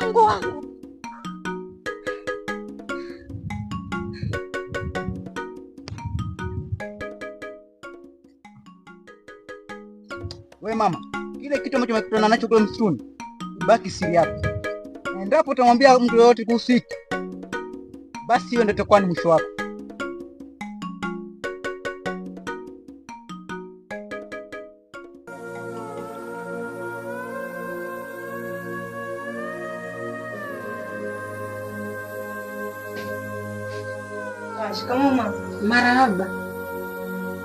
Mungu wangu. We mama, kile kitu ambacho umekutana nacho kule msituni ibaki siri yako. Endapo utamwambia mtu yoyote kuhusu hiki, basi hiyo ndio itakuwa ni mwisho wako. Shikamoo mama. Marahaba.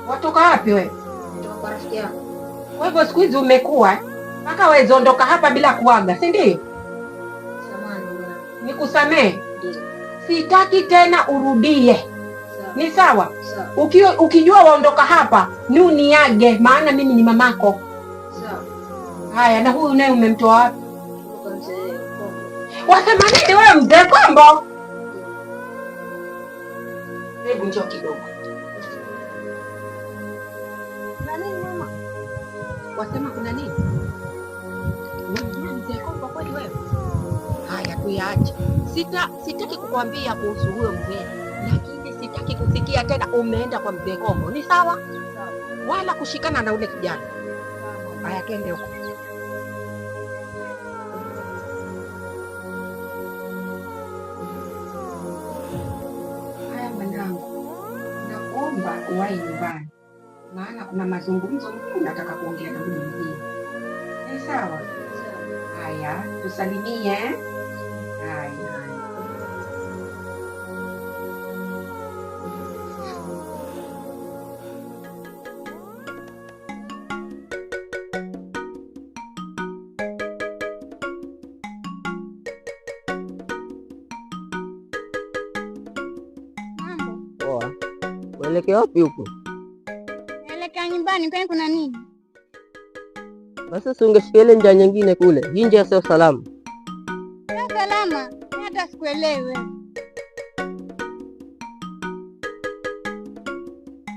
Watoka wapi wewe? Kutoka kwa rafiki yangu. Kwa hivyo siku hizi umekuwa mpaka waweza ondoka hapa bila kuaga, si ndio? Samahani mama. Nikusamehe. Ndio. Sitaki tena urudie. Sawa. Ni sawa? Sawa. Ukijua waondoka hapa, ni uniage, maana mimi ni mamako. Sawa. Haya, na huyu naye umemtoa wapi? Kutoka mzee Kombo. Wasema nini wewe mzee Kombo? Hebu njoo kidogo. Na nini mama? Wasema kuna nini? Unamjua mzee Kombo kweli wewe? Haya, tuyaache. Sitaki kukwambia kuhusu huyo mzee, lakini sitaki kusikia tena umeenda kwa mzee Kombo. Ni sawa? Sawa. Wala kushikana na ule kijana. Haya, twende huko. Haya mwanangu, nakuomba uwahi nyumbani, maana kuna mazungumzo muhimu nataka kuongea na huyu mzee. Ni sawa? Sawa. Haya, tusalimie. Haya. Mambo. Poa. Uelekea wapi huko? Naelekea nyumbani, kwani kuna nini? Basi sasa ungeshika ile njia nyingine kule. Hii njia sio salama. Sio salama, mimi hata sikuelewi.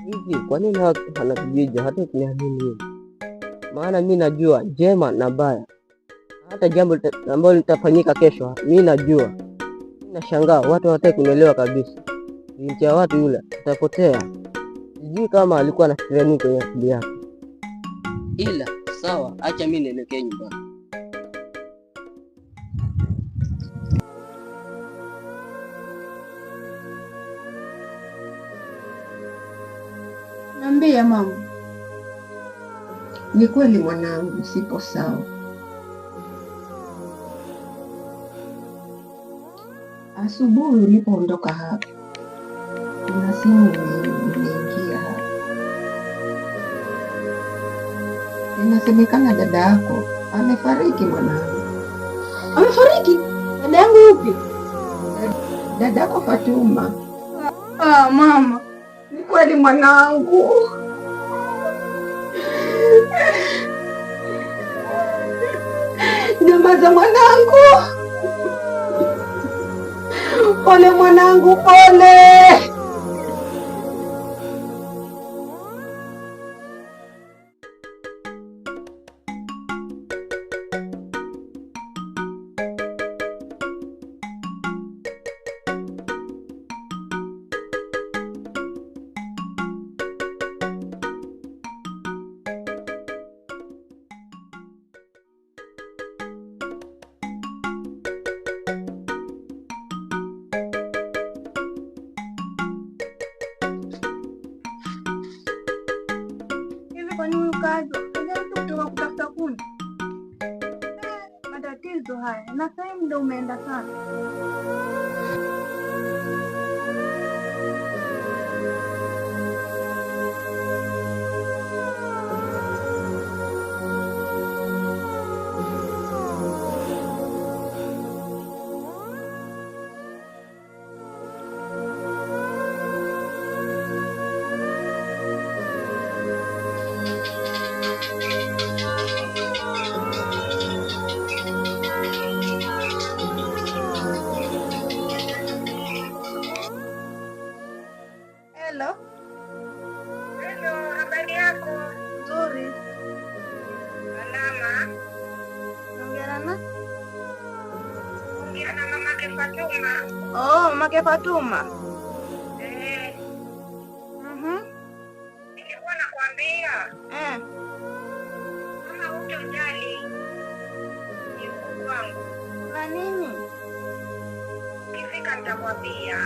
Hivi kwa nini hawa wanakijiji hata kuniamini mimi? Maana mi najua jema na baya. Hata jambo ambalo litafanyika kesho, mi najua. Mi nashangaa watu hawataki kunielewa kabisa. Binti ya watu yule atapotea. Sijui kama alikuwa anafikiria nini kwenye akili yake. Ila sawa, acha mi nielekee nyumbani. Niambie mama. Ni kweli mwanangu, sipo sawa. Asubuhi ulipoondoka hapa, kuna simu imeingia hapa. Inasemekana dada yako amefariki mwanangu. Amefariki? Dada yangu yupi? Dada yako Fatuma. Ah, mama. Ni kweli mwanangu. Nyamaza mwanangu. Pole mwanangu, pole. Hivi kwani huyu Kazo hajarudi kutoka kutafuta kuni? Matatizo haya, na sasa muda umeenda sana. Unaongea na mamake Fatuma. Oh, mamake Fatuma. Eh, nilikuwa nakwambia kama hutojali ni huku kwangu. Kuna nini? Ukifika nitakwambia.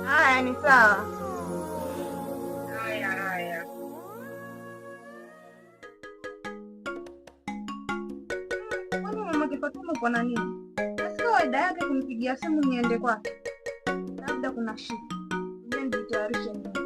Haya, ni sawa. Haya haya. Kwani mamake Fatuma uko na nini? Na si kawaida yake kunipigia simu niende kwake. Labda kuna shida. Ngoja nijitayarishe niende.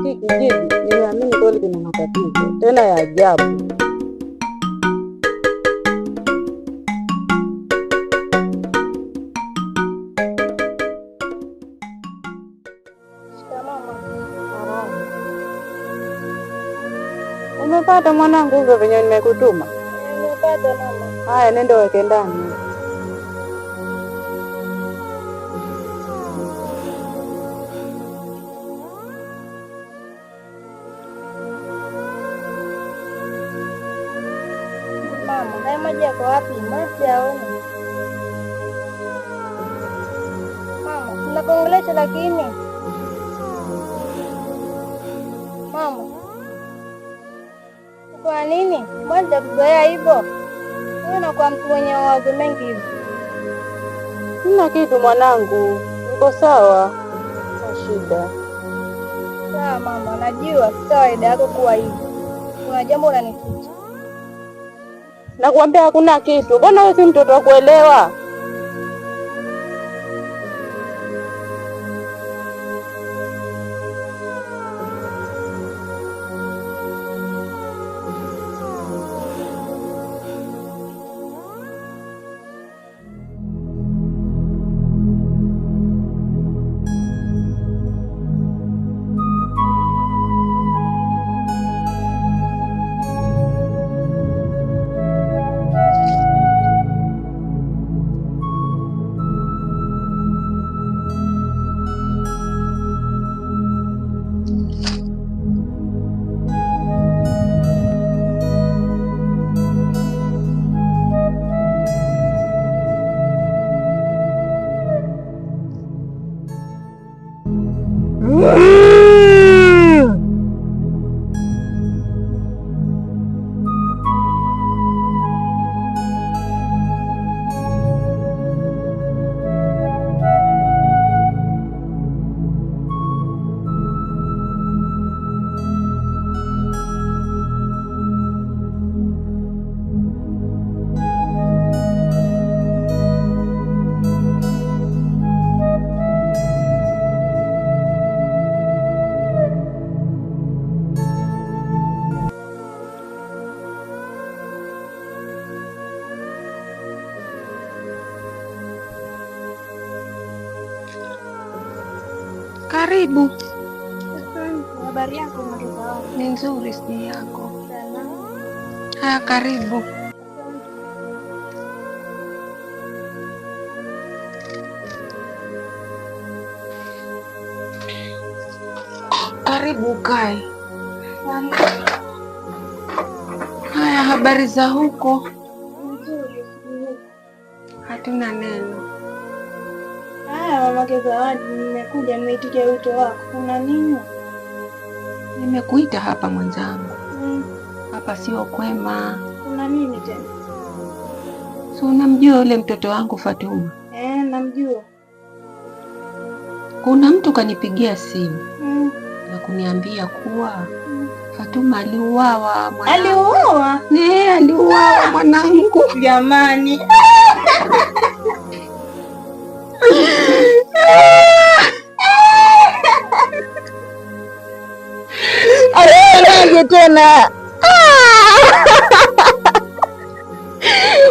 Hiki kijiji nimeamini kweli kina matatizo tena ya ajabu. Shikamoo mama. Umepata mwanangu hivyo venye nimekutuma? Nimepata mama. Haya, nenda uweke ndani. Mama, haya maji yako wapi? Mbona siyaoni? Mama, tunakuongelesha lakini. Mama, kwa nini? Mbona sijakuzoea hivyo? Wewe unakuwa mtu mwenye mawazo mengi hivi. Sina kitu mwanangu, niko sawa, sina shida. Sawa mama, najua si kawaida yako kuwa hivi. Kuna jambo unanificha. Nakuambia hakuna kitu. Mbona wewe si mtoto wa kuelewa? Karibu. Asante. Habari yako mtoto wangu? Ni nzuri, sijui yako. Salama. Haya, karibu. Asante. Karibu ukae. Haya, habari za huko? Nzuri, sijui. Hatuna neno. Haya mamake Zawadi, nimekuja nimeitikia wito wako. Kuna nini? Nimekuita hapa mwenzangu, Mm, hapa sio kwema. kuna nini tena? Si unamjua yule mtoto wangu Fatuma? Eh, namjua. Kuna mtu kanipigia simu Mm. na kuniambia kuwa Fatuma aliuawa mwanangu. Aliuawa? Eh, aliuawa mwanangu. Jamani. Alifanyaje tena?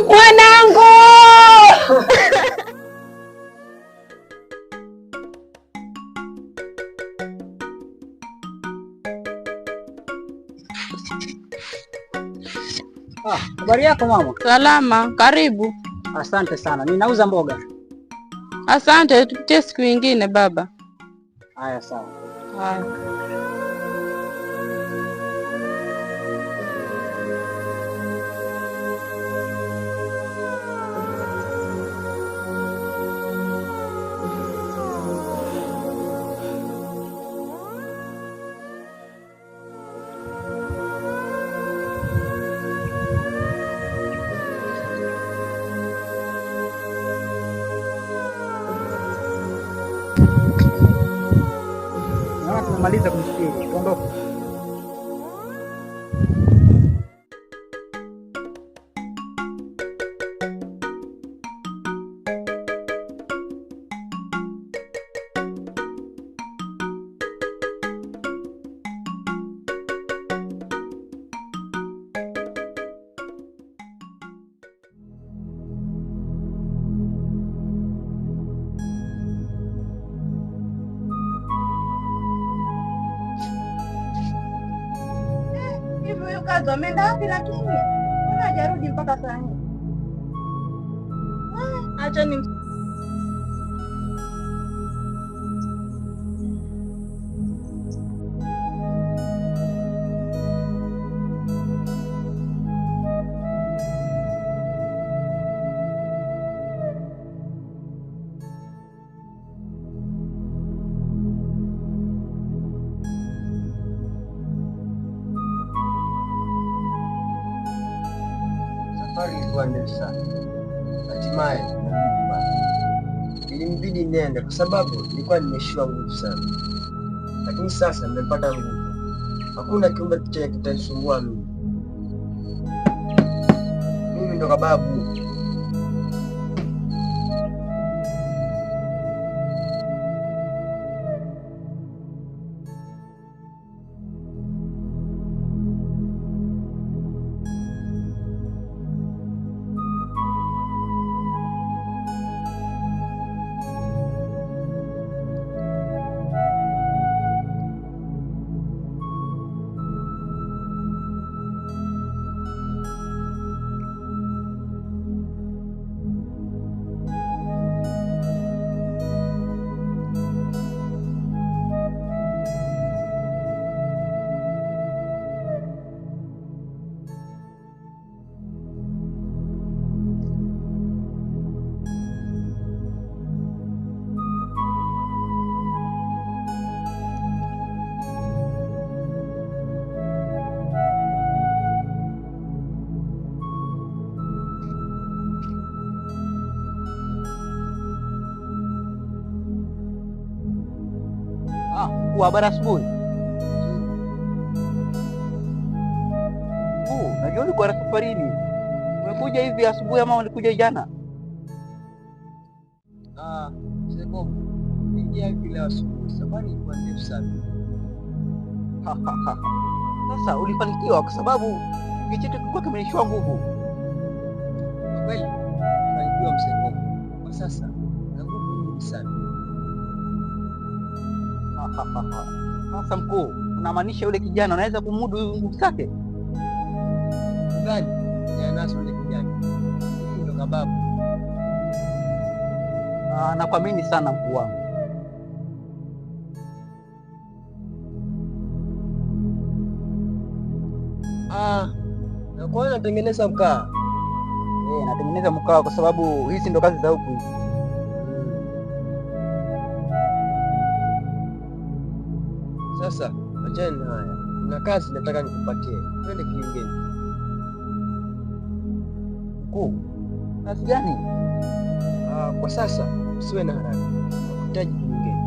Mwanangu! Habari yako mama? Salama, karibu. Asante sana. Ninauza mboga. Asante, tupitie siku nyingine baba. Haya, sawa. Haya. Naona tumemaliza kumstiri. Tuondoke. Hivi huyu Kazo ameenda wapi lakini? Mbona hajarudi mpaka saa hii? Acha ni Safari ilikuwa ndefu sana. Hatimaye narudi nyumbani. Ilinibidi niende kwa sababu nilikuwa nimeishiwa nguvu sana, lakini sasa nimepata nguvu. Hakuna kiumbe chenye kitanisumbua mimi. Mimi ndo kababu. Ah, mkuu, habari asubuhi. Mkuu, najua ulikuwa safarini. Umekuja hivi asubuhi ama ulikuja jana? Ah, Mzee Kombo, nimeingia hivi leo asubuhi. Safari ilikuwa ndefu sana. Sasa ulifanikiwa kwa sababu kijiji chetu kilikuwa kimeishiwa nguvu. Kwa kweli nimefanikiwa Mzee Kombo. Kwa sasa na nguvu nyingi sana. Sasa mkuu, unamaanisha yule kijana unaweza kumudu nguvu zake? Gani? Jana yule kijana. Mimi ndo kababu. Ah, nakuamini sana mkuu wangu. Ah, na kwa natengeneza mkaa. Eh, natengeneza mkaa kwa sababu hizi ndo kazi za huku hizi. Sasa achana na haya, kuna kazi nataka nikupatie. Twende kilingeni. Mkuu, kazi gani? Ah, kwa sasa usiwe na haraka, nakuhitaji kilingeni.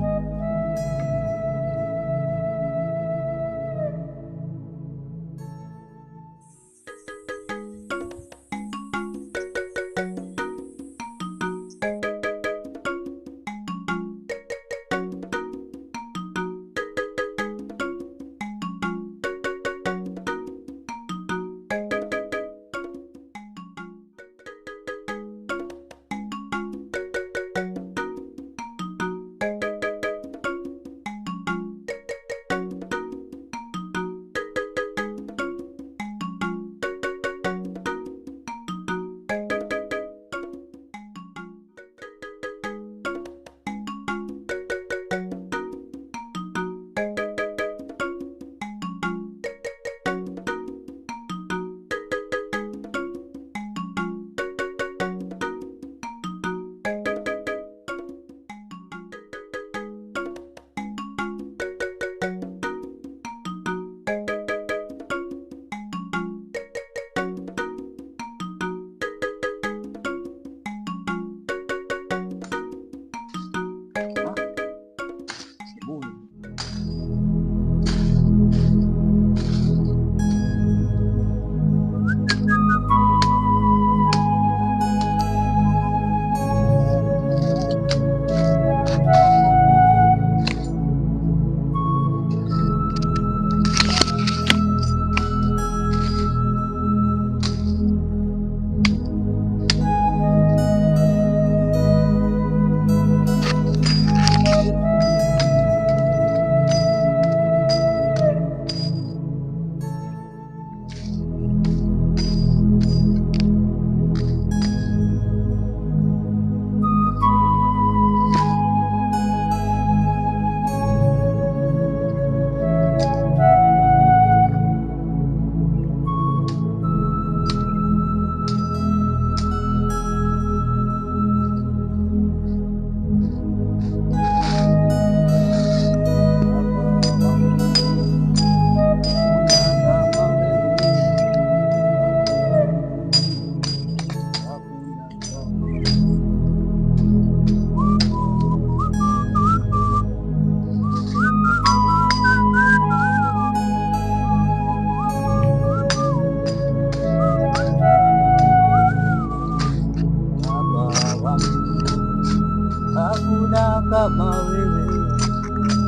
Hakuna kama wewe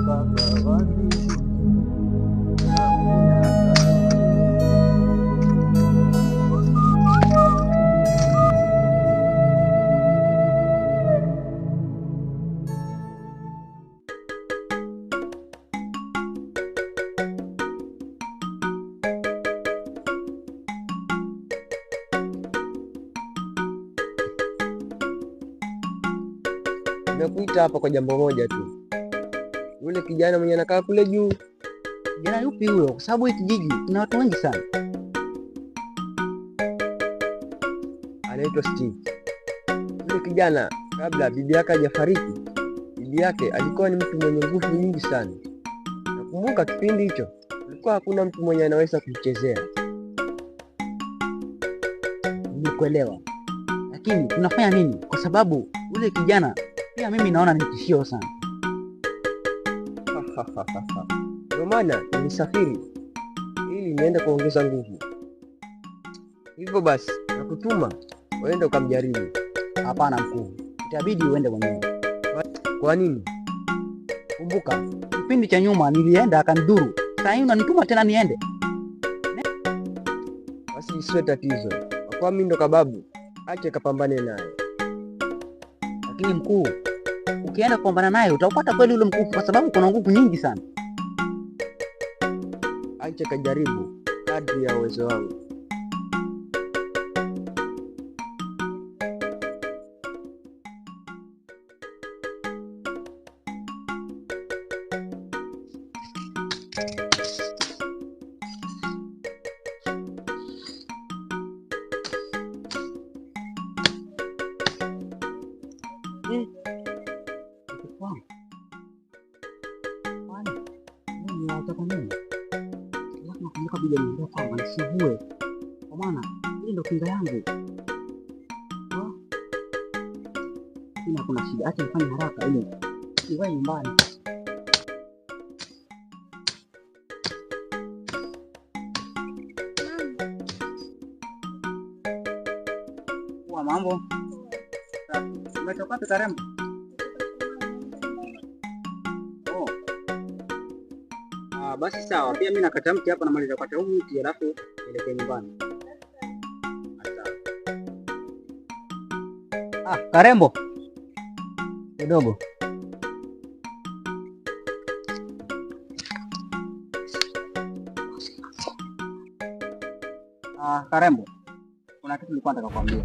Baba wa mbinguni, hakuna kama Nimekuita hapa kwa jambo moja tu. Yule kijana mwenye anakaa kule juu, Kijana yupi huyo? Kwa sababu hii kijiji kuna watu wengi sana. Anaitwa Steve. Yule kijana kabla bibi yake hajafariki, bibi yake alikuwa ni mtu mwenye nguvu nyingi sana. Nakumbuka kipindi hicho kulikuwa hakuna mtu mwenye anaweza kumchezea. Nimekuelewa, lakini tunafanya nini? Kwa sababu yule kijana pia mimi naona ni tishio sana. Ndio maana nilisafiri ili niende kuongeza nguvu. Hivyo basi nakutuma uende ukamjaribu. Hapana mkuu, itabidi uende mwenyewe. Kwa nini? Kumbuka kipindi cha nyuma nilienda akanidhuru, saa hii unanituma tena niende? Basi isiwe tatizo, kwa kuwa mimi ndo kababu, ache kapambane naye. Lakini mkuu, ukienda kupambana naye utaupata kweli ule mkufu, kwa sababu kuna nguvu nyingi sana. Acha kajaribu kadri ya uwezo wangu. Kwani mimi nataka nini? Alafu nakumbuka bibi aliniambia kwamba nisivue, kwa maana ile ndio kinga yangu. Lakini hakuna shida, acha nifanye haraka ili niwahi nyumbani. Kwa mambo umetoka wapi Karembo? Oh. Ah, basi sawa, pia mimi nakata mti hapa, namaliza kukata huu mti alafu nielekee nyumbani. Sawa. Ah, Karembo kidogo. Ah, Karembo, kuna kitu nilikuwa nataka kukwambia.